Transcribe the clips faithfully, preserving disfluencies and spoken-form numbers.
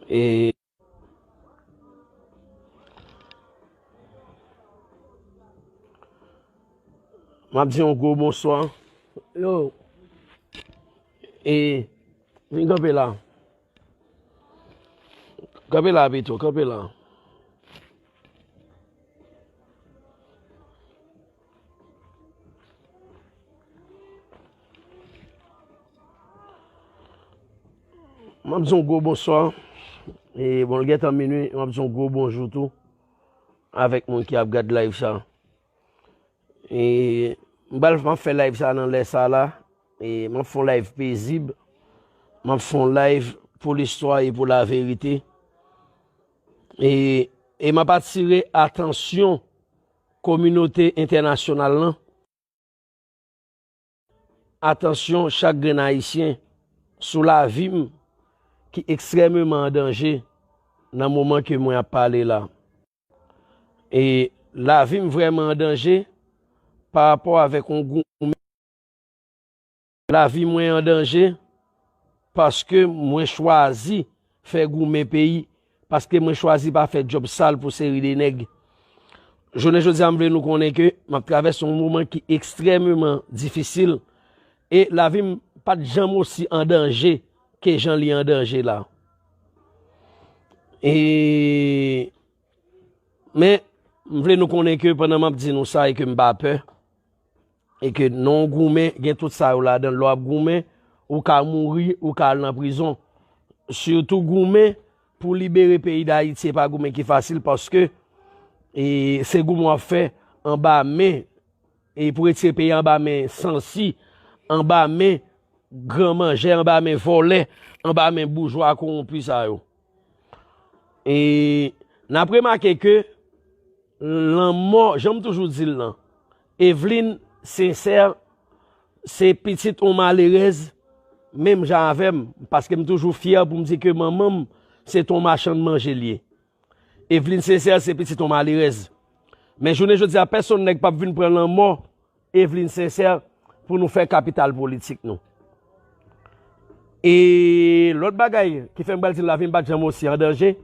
E m ap di yon gwo bonswa. Yo. E vin kanpe la. Kanpe la pito, kanpe la. M ap di yon gwo bonswa. E bon, l gentan minui, m ap di yon gwo bonjou tou avèk moun ki ap gad live sa. E m pral, m ap fè live sa nan lè sa la. E m ap fè yon live pezib. M ap fè yon live pou listwa e pou laverite. E, e m ap atire atansyon kominote entènasyonal lan, atansyon chak grenn Ayisyen sou lavi m ki ekstrèmeman an danje nan moman ke mwen ap pale la. E lavi m vrèman an danje pa rapò avèk yon goumen. Lavi mwen an danje paske mwen chwazi fè goumen peyi, paske mwen chwazi pa fè djòb sal pou seri de nèg. Jounen jodi a, m vle nou konnen ke m ap travèse yon moman ki ekstrèmeman difisil e lavi m pa t janm osi an danje ke jan li an danje la. E, men, m vle nou konnen ke pandan m ap di nou sa e ke m pa pè, e ke nan yon goumen, gen tout sa yo ladan l. Lè w ap goumen, ou ka mouri, ou ka al nan prizon. Sitou goumen pou libere peyi Dayiti, se pa goumen ki fasil paske, e, se goumen w ap fè anba men, e, pou retire peyi anba men sansi, anba men gran manjè, anba men vòlè, anba men boujwa kowonpi sa yo. E n ap remake ke lanmò, jan m toujou di l lan, Eveline Sincère se pitit yon malerèz, menm jan avè m, paske m toujou fyè pou m di ke manman m se t yon machann manje l ye. Eveline Sincère se pitit yon malerèz. Men jounen jodi a, pèsonn nèg p ap vin pran lanmò Eveline Sincère pou nou fè kapital politik nou. E lòt bagay ki fè m pral di lavi m pa t janm osi an danje,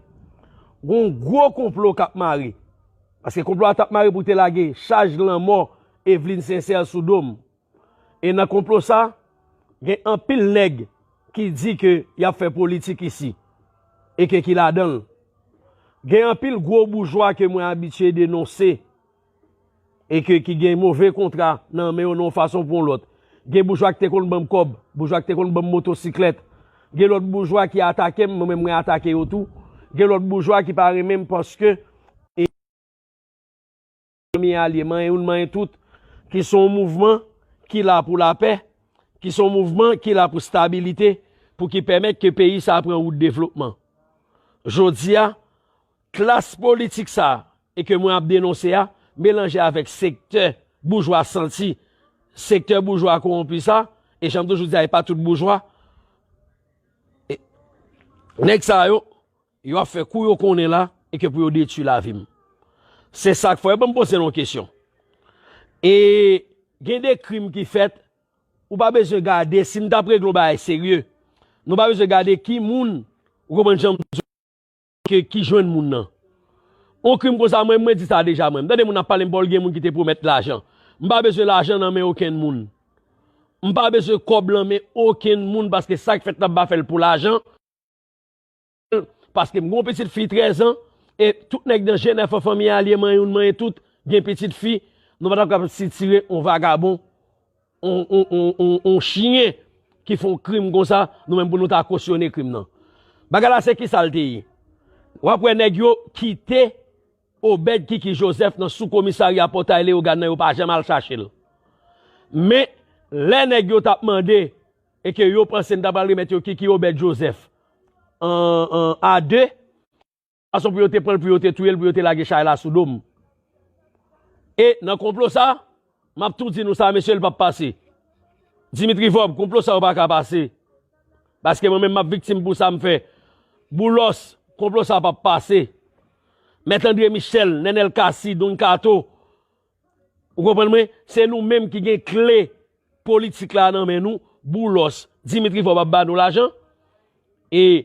gon gwo konplo k ap mare. Paske konplo a t ap mare pou te lage chaj lanmò Eveline Sincère sou do m. E nan konplo sa, gen anpil nèg ki di ke y ap fè politik isi e ke ki ladan l. Gen anpil gwo boujwa ke mwen abitye denonse e ke ki gen move kontra nan men yo nan yon fason pou yon lòt. Gen boujwa ki te konn ban m kòb, boujwa ki te konn ban m motosiklèt. Gen lòt boujwa ki atake m, mwen menm mwen atake yo tou. Gen lòt boujwa ki pa renmen m paske fanmi alye, manyen youn, manyen tout, ki se yon mouvman ki la pou lapè, ki se yon mouvman ki la pou stabilite, pou ki pèmèt ke peyi sa a pran wout devlopman. Jodi a, klas politik sa a, e ke mwen ap denonse a, melanje avèk sektè boujwa santi, sektè boujwa kowonpi sa, e jan m toujou di a, e pa tout boujwa, e, nèg sa yo, yo ap fè kou yo konnen la e ke pou yo detwi lavi m. Se sa k fè, ban m poze nou yon kesyon. E gen de krim ki fèt, ou pa bezwen gade, si n t ap regle yon bagay serye, nou pa bezwen gade ki moun, ou konprann jan m di w, ke, ki jwenn moun nan. Yon krim konsa, mwen, mwen di sa deja, mwen. M tande moun ap pale m, Paul, gen moun ki te pwomèt lajan. M pa bezwen lajan nan men okenn moun. M pa bezwen kòb nan men okenn moun, paske sa k fèt la, m pa fè l pou lajan. Paske m gen yon pitit fi trèz an, e tout nèg nan Jenèf an, fanmi alye, manyen youn, manyen tout, gen pitit fi, nou pa t ap kapab sitire yon vagabon, yon, yon, yon, yon, yon chiyen ki fè yon krim konsa, nou menm pou nou ta kosyone krim nan. Bagay la se kisa l te ye. W ap wè nèg yo kite Obed Kiki Joseph nan sou komisarya Pòtay Leyogàn nan, yo pa janm al chache l. Men, lè nèg yo t ap mande e ke yo panse n ta pral remèt yo Kiki Obed Joseph an, an, a de, fason pou yo te pran l, pou yo te touye l, pou yo te lage chay la sou do m. E nan konplo sa, m ap tou di nou sa, mesye, l p ap pase. Dimitri Vorbe, konplo sa yo pa ka pase. Paske mwen menm m ap viktim pou sa m fè. Boulos, konplo sa p ap pase. Mèt André Michel, Nenel Cassy, Don Kato, ou konprann mwen? Se nou menm ki gen kle politik la nan men nou. Boulos, Dimitri Vorbe ap ba nou lajan. E